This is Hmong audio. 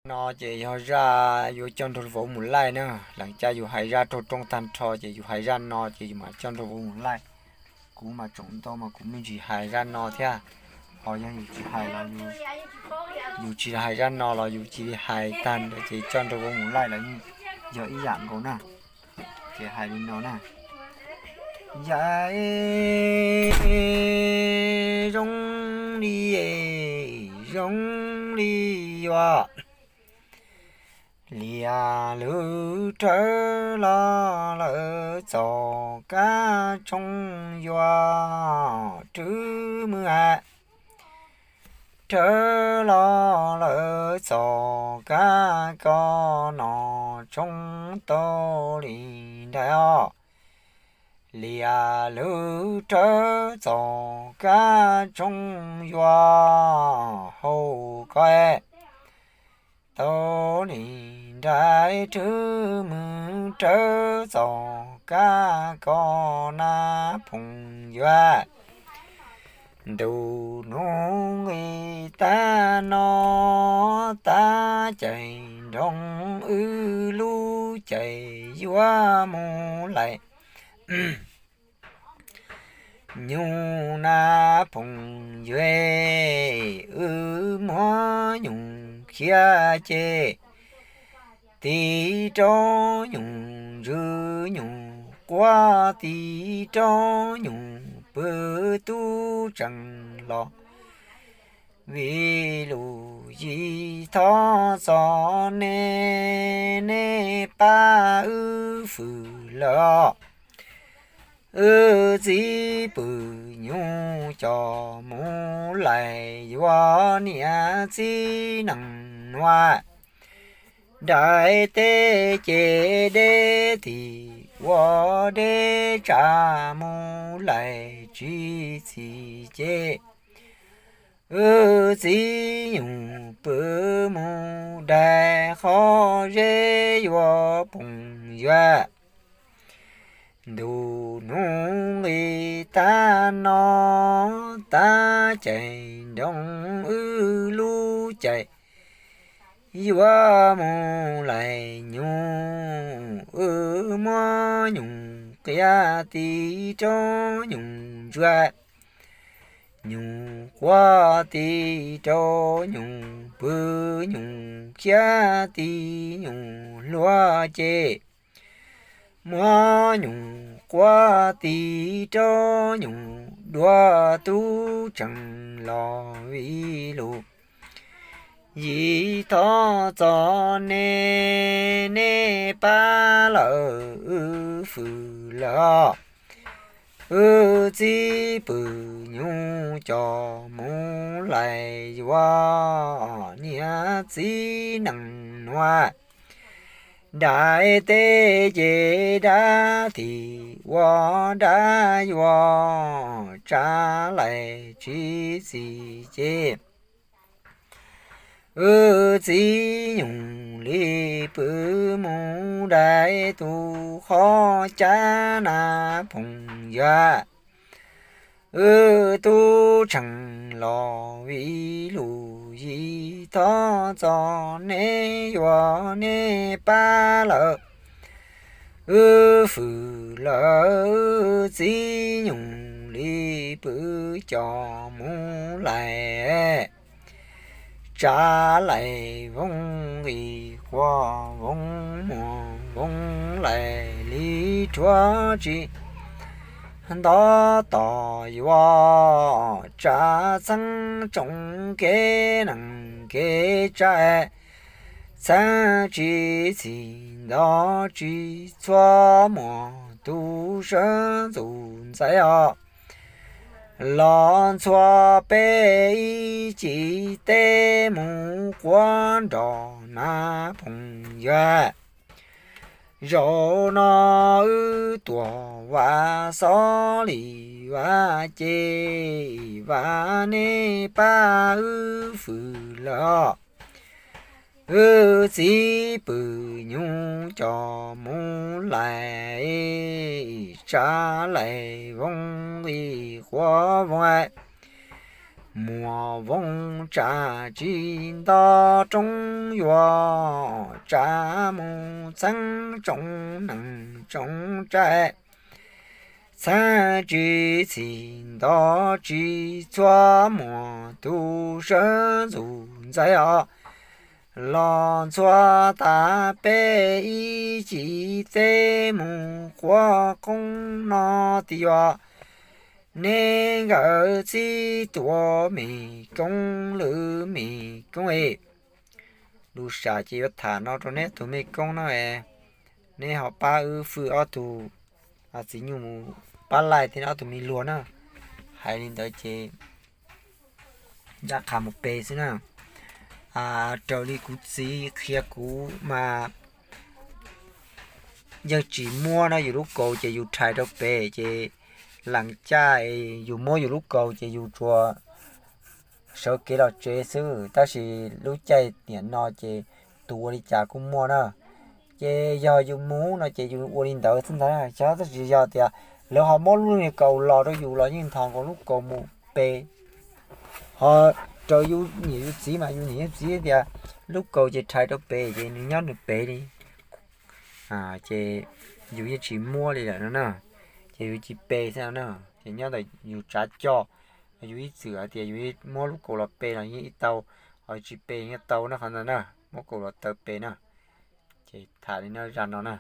No ces yog zaj yuav coj nrog vauv mus laij na. Leej twg yus hais zaj raug rooj tag nrho ces yus hais zaj no ces yus mam coj nrog vauv mus laij. Kuv mas tsoom ntau mas kuv me ntsis hais zaj no thiab. Ho yog yus tsis hais los yus, yus tsis hais zaj no los yus cia li hais tag ntawd ces coj nrog vauv mus laij los yeej yog ib yam nkaus na. Ces hais li no na. Yam zoo li, zoo li yuav liam lub rawv los lawm txoj kab tshooj yuav rwb mws hais. Rawv los lawm txoj kab koj noj tshoob tau li nraim os. Liam lub rawv txoj kab tshooj yuav hau koj tau li nraim rwb mws rawv txoj kab koj na phooj ywg. Ntu nub nqis tag no, tab caij nroo wb lub caij yuav mus laij. Nyuj na phooj ywg, wb muab nyuj khiav ces tig rau nyuj ntsws nyuj quaj, tig rau nyuj pw tub tseem los. Vim lus yim thov txog nej, nej pab wb fwm lawm os. Wb txiv pw nyuj coj mus laij, yuav niam txiv nees nuav. Nraim teb ces deb tim ua deb, tsav mus laij tsis txim ces wb txiv nyuj pw mus daig, qhov zeb yuav phooj ywg. Ntu nub nqis tag no, tab caij nroo wb lub caij yuav mus laij nyuj, wb muab nyuj qia tig rau nyuj ntsuag, nyuj quaj tig rau nyuj pw, nyuj khiav tig nyuj hluas ces muab nyuj quaj tig rau nyuj dua, tub tseem los. Vim lus yim thov txog nej, nej pab lawm wb fwm lawm os. Wb txiv pw nyuj coj mus laij, yuav niam txiv nees nuav. Nraim teb ces dab tim ua dab yuav, tsav laij tsis txim ces wb txiv nyuj li pw mus daig, tus qhov cab na phooj ywg. Wb tub tseem los, vim lus yim thov txog nej, yuav nej pab lawm wb fwm lawm. Wb txiv nyuj li pw coj mus laij, tsav laij voog nqis quas voog muag voog laij li rhuav tsis nto tos, yuav tsav txheeb tsoom kev neej kev tsav, txheeb tsis txhim nto tsis txhua muag, tu sawv ntxuj ntxaiv os. Los ntxhua peb ib cim teb mus quav nroj na phooj ywg. Zaum no wb tuaj vam xov li vam ces vam nej pab wb fwm lawm os. Wb txiv pw nyuj coj mus laij, tsav laij voog nqis quas voog, Muaj voos tsav tsis nto roob yuav tsav mus txheeb tsoom neeg tsoom tsav, txheeb tsis txhim nto tsis txhua muaj tus sawv ntxuj ntxaij os. Los ntxhua tas peb ib chim teb mus quaj qoob no tias yuav neb nkawd txib tua mem koob lwm mem koob es. Lus sam ces yuav tham no rau neb tus mej koob no es, neb ho pab wb fwj ob tug txiv nyuj mus pab laij thiab ob tug me luag na. Hais li ntawd ces ncaj qha mus pe xwb na. Raws li kuv txiv qhia kuv mas yeej tsis muab na, yus lub kaus ces yus rhais rau pem ces lees caj yus muab yus lub kaus ces yus tsuas sawv kev los tsev xwb, tab sis lub caij tiam no ces tus ua li cas kuj muaj na. Ces yog yus mus no ces yus ua li ntawd xwb ntag, xyov tab sis yog tias lawv ho muab lub kaus los rau yus los yeej nthos nkaus lub kaus mus pe. Ho raws yus niam yus txiv mas yus niam yus txiv tias lub kaus ces rhais rau pem ces nws nyob nws pem li. Ces yus yeej tsis muab li lawm no na, ces yus tsis pe xwb no na. Ces nyob ntawm yus tsav coj, yus ib txwm hais tias yus muab lub kaus los pe los yeej tau, ho tsis pe yeej tau na, qhov ntawd na, muab kaus los taw pe na. Ces tham li no zaj no na.